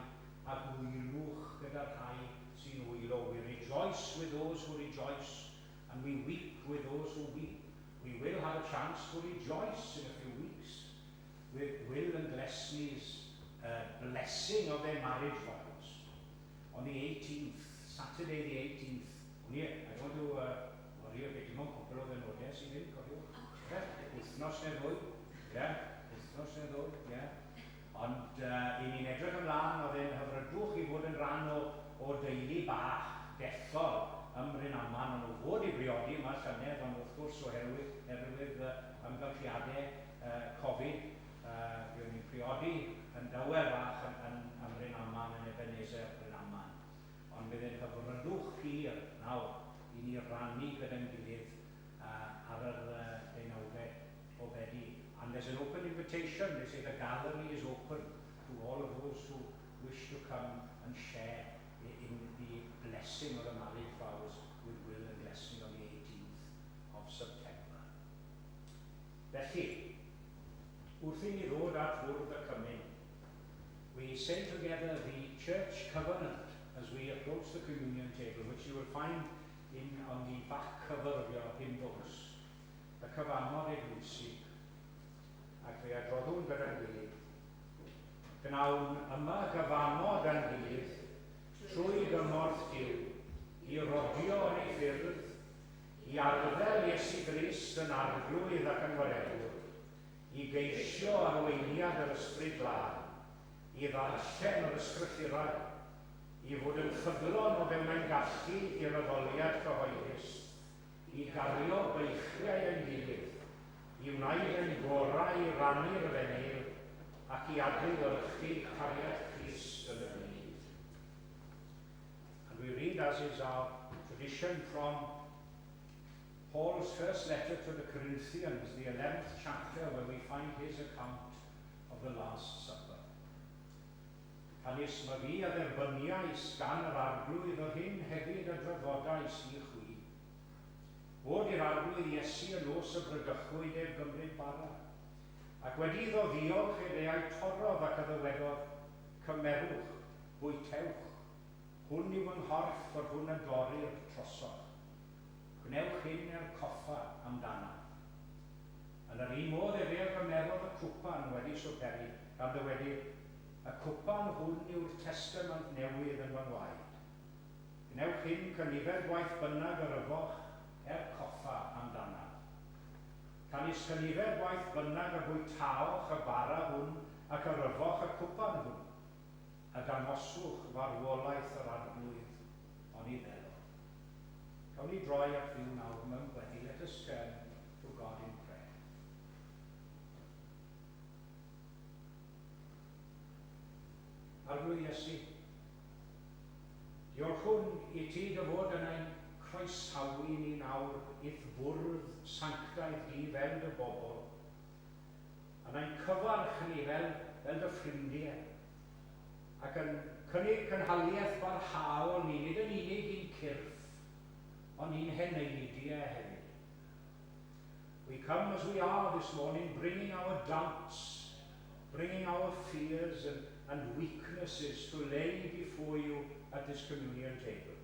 a gwylwch gyda'r rhai sy'n wylo." We rejoice with those who rejoice and we weep with those who weep. We will have a chance to rejoice in a few weeks with Will and Glesni's blessing of their marriage vows on the 18th, Saturday the 18th. Only, I don't want to worry a bit, dim ond cwpl o ddwrnodau sydd ddim, cofiwch. Yeah, wythnos neu ddwy, yeah, wythnos neu ddwy, yeah. Ond i ni'n edrych ymlaen, oedd e'n hyfrydwch i fod yn rhan o deulu bach dethol ym Mryn Aman. Ond nhw fod i briodi yma llynedd, ond wrth gwrs oherwydd amgylchiadau Covid, fuon ni'n priodi yn dawel fach yn Mryn Aman, yn Ebenezer Bryn Aman. Ond bydd e'n hyfrydwch pur nawr i ni rannu gyda'n gilydd ar yr 19 o Fedi. And there's an open invitation. They say the gallery is open to all of those who wish to come and share in the blessing of the marriage vows with Will and Glesni on the 18th of September. Felly, wrth i ni ddod at fwrdd y cymun, we say together the church covenant as we approach the communion table, which you will find on the back cover of your hymn books. Y cyfamod eglwysig, ac fe adroddwn gyda'n gilydd. Gnawn yma gyfamod â'n gilydd trwy gymorth Duw i rodio yn ei ffyrdd, i arddel Iesu Grist yn Arglwydd ac yn Waredwr, i geisio arweiniad yr Ysbryd Glân, i ddarllen yr Ysgrythurau, i fod yn ffyddlon o fewn ein gallu i'r addoliad cyhoeddus, i gario beichiau ein gilydd, i wneud ein gorau i rannu'r efengyl ac i adlewyrchu cariad Crist yn y byd. And we read, as is our tradition, from Paul's first letter to the Corinthians, the 11th chapter, where we find his account of the Last Supper. "Canys myfi a dderbyniais gan yr Arglwydd yr hyn hefyd a draddodais i chwi. Bod i'r Arglwydd Iesu y nos y bradychwyd ef gymryd bara. Ac wedi iddo ddiolch efe a'i torrodd ac a ddywedodd, Cymerwch, bwytewch, hwn yw fy nghorff yr hwn a dorir trosoch. Gwnewch hyn er coffa amdanaf. Yn yr un modd efe a gymerodd y cwpan wedi swperi, gan ddywedyd, Y cwpan hwn yw'r Testament Newydd yn fy ngwaed. Gwnewch hyn cynifer gwaith bynnag yr yfoch er coffa amdanaf. Canys cynifer gwaith bynnag y bwytaoch y bara hwn ac yr yfoch y cwpan hwn, a dangoswch farwolaeth yr Arglwydd oni ddelo. Cawn ni droi at Dduw nawr mewn gweddi. Let us turn to God in prayer. Arglwydd Iesu, diolchwn i ti dy fod yn ein croesawu ni nawr i'th fwrdd sanctaidd di fel dy bobl, yn ein cyfarch ni fel, fel dy ffrindiau, ac yn cynnig cynhaliaeth barhaol ni, nid yn unig i'n cyrff, ond i'n heneidiau hefyd. We come as we are this morning, bringing our doubts, bringing our fears and, and weaknesses to lay before you at this communion table.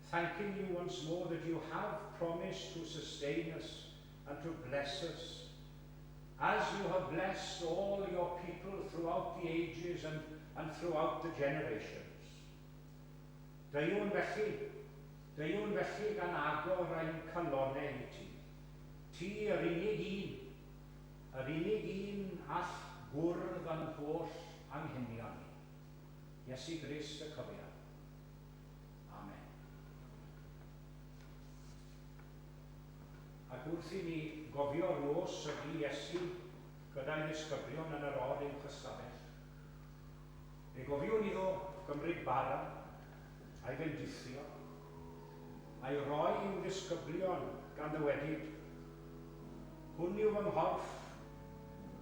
Thanking you once more that you have promised to sustain us and to bless us, as you have blessed all your people throughout the ages and, and throughout the generations. Deuwn felly, deuwn felly gan agor ein calonnau i ti. Ti yr unig un, yr unig un all gwrdd â'n holl anghenion ni. Iesu Grist y cyfiawn. Amen. Ac wrth i ni gofio'r nos y bu Iesu gyda'i ddisgyblion yn yr o'r uwch ystafell, fe gofiwn iddo gymryd bara a'i fendithio, a'i roi i'w ddisgyblion gan ddywedyd, Hwn yw fy nghorff,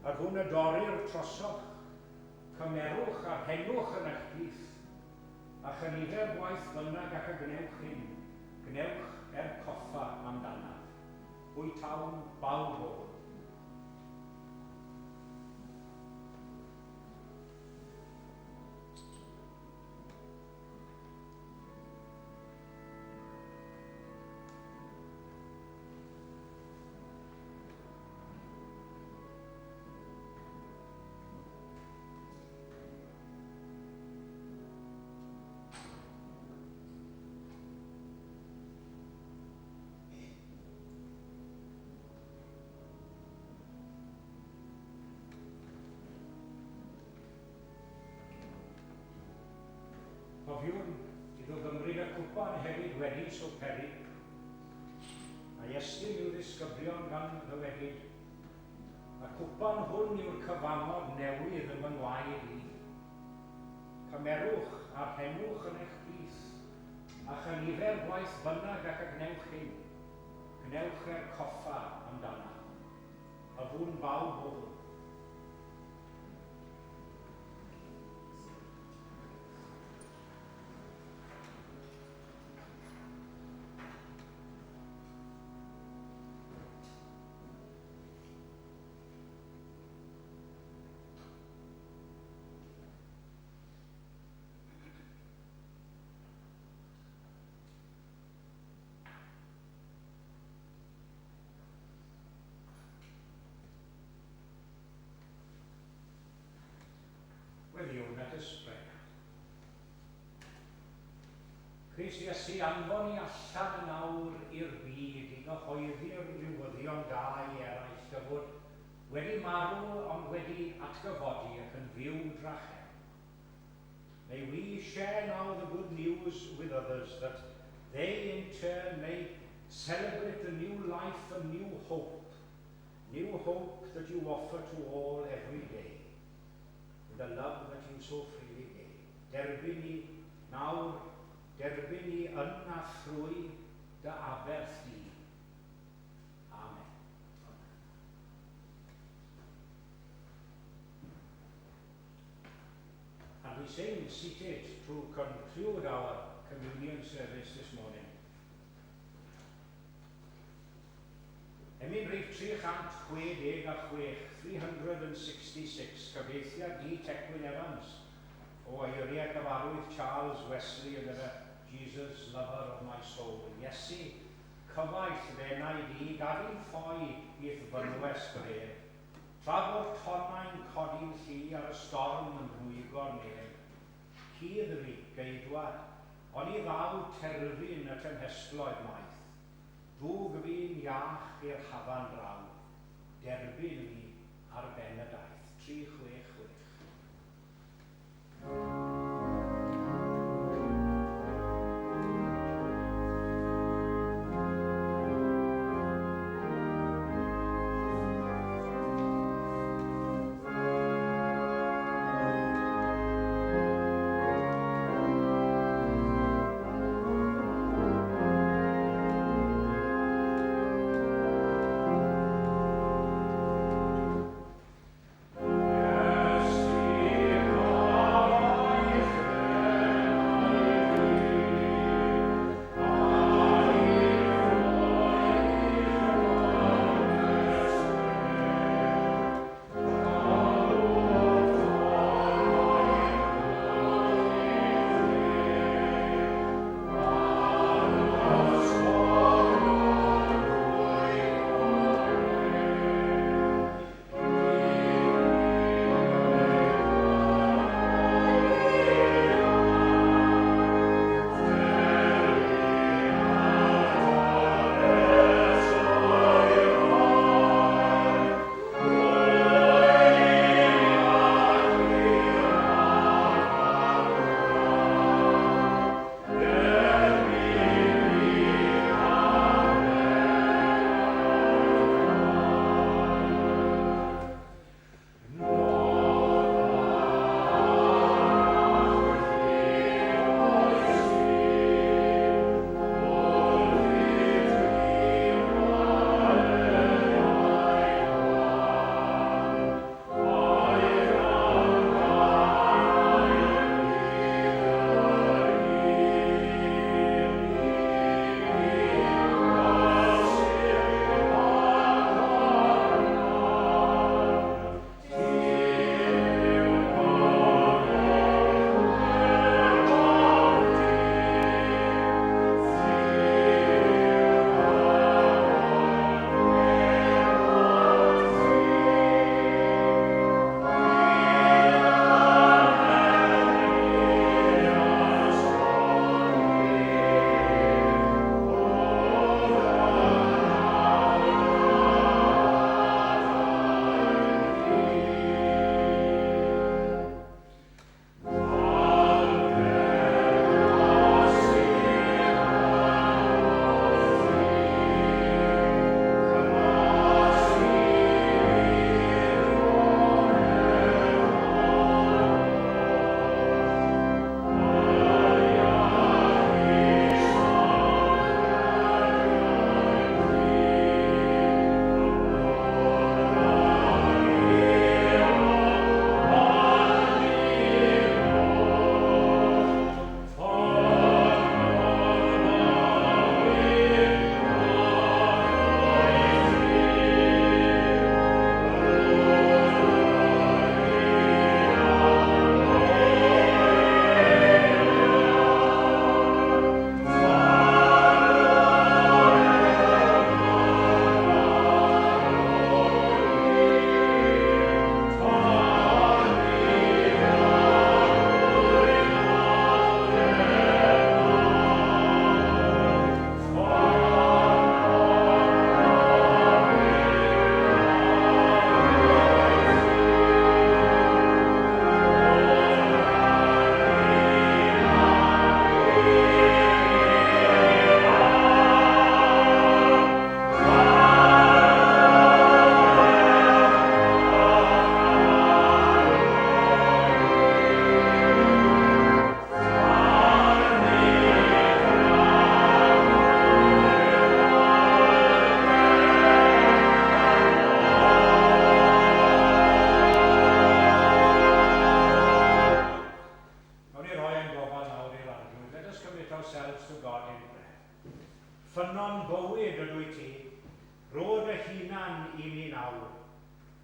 yr hwn y dorir trosoch, cymerwch a rhennwch yn eich plith, a chynifer gwaith bynnag ac y gwnewch hyn, gwnewch er coffa amdanaf. Bwytawn bawb o hwn. Cofiwn iddo gymryd y cwpan hefyd wedi swperi, a'i estyn i'w ddisgyblion gan ddywedyd, Y cwpan hwn yw'r cyfamod newydd yn fy ngwaed i. Cymerwch a rhennwch yn eich plith, a chynifer gwaith bynnag ac y gwnewch hyn, gwnewch er coffa amdanaf. A fu'n bawb o hwn. Gweddïwn, let us pray. Crist Iesu, anfon ni allan yn awr i'r byd i gyhoeddi'r newyddion da i eraill dy fod wedi marw ond wedi atgyfodi ac yn fyw drachefn. May we share now the good news with others that they in turn may celebrate the new life and new hope, new hope that you offer to all every day, in the love that you so freely gave. Derbyn ni nawr, derbyn ni yn a thrwy dy aberth di. Amen. And we sing seated to conclude our communion service this morning. Emyn rhif 366, 366, cyfieithiad D. Tecwyn Evans o eiriau cyfarwydd Charles Wesley yn y Jesus, Lover of My Soul. Iesu, cyfaill f'enaid i, gad i'm ffoi i'th fynwes gref. Tra bo'r tonnau'n codi'n llu ar y storm yn rwygo'r nef. Cudd fi, geidwad, oni ddaw terfyn y tymhestloedd maith. Dwg fi'n iach i'r hafan draw, derbyn fi ar ben y daith. 366. Rho dy hunan i mi nawr,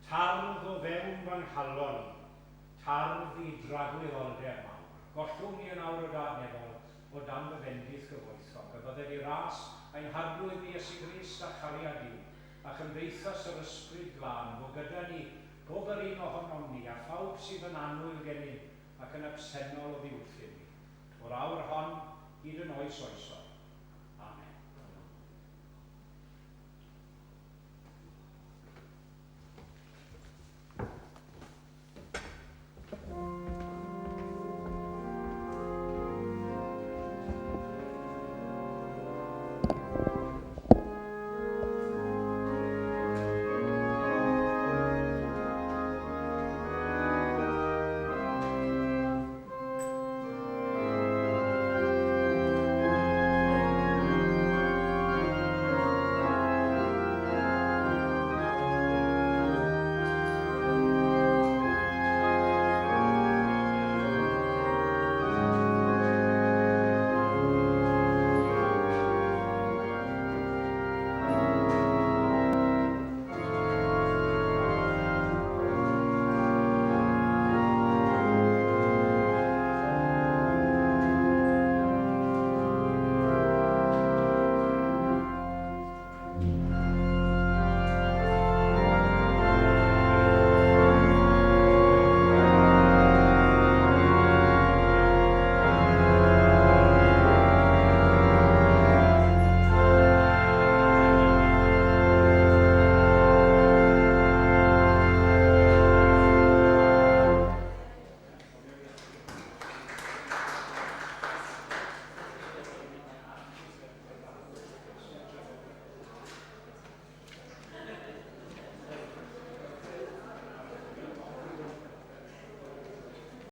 tardd o fewn fy nghalon i, tardd i dragwyddoldeb mawr. Gollwng ni yn awr o Dad nefol, o dan dy fendith gyfoethog, a bydded i ras ein Harglwydd ni Iesu Grist a chariad Duw, a chymdeithas yr Ysbryd Glân, fo gyda ni, pob yr un ohonom ni, a phawb sydd yn annwyl gennym ac yn absennol oddi wrthym ni. O'r awr hon, hyd yn oes oesoedd.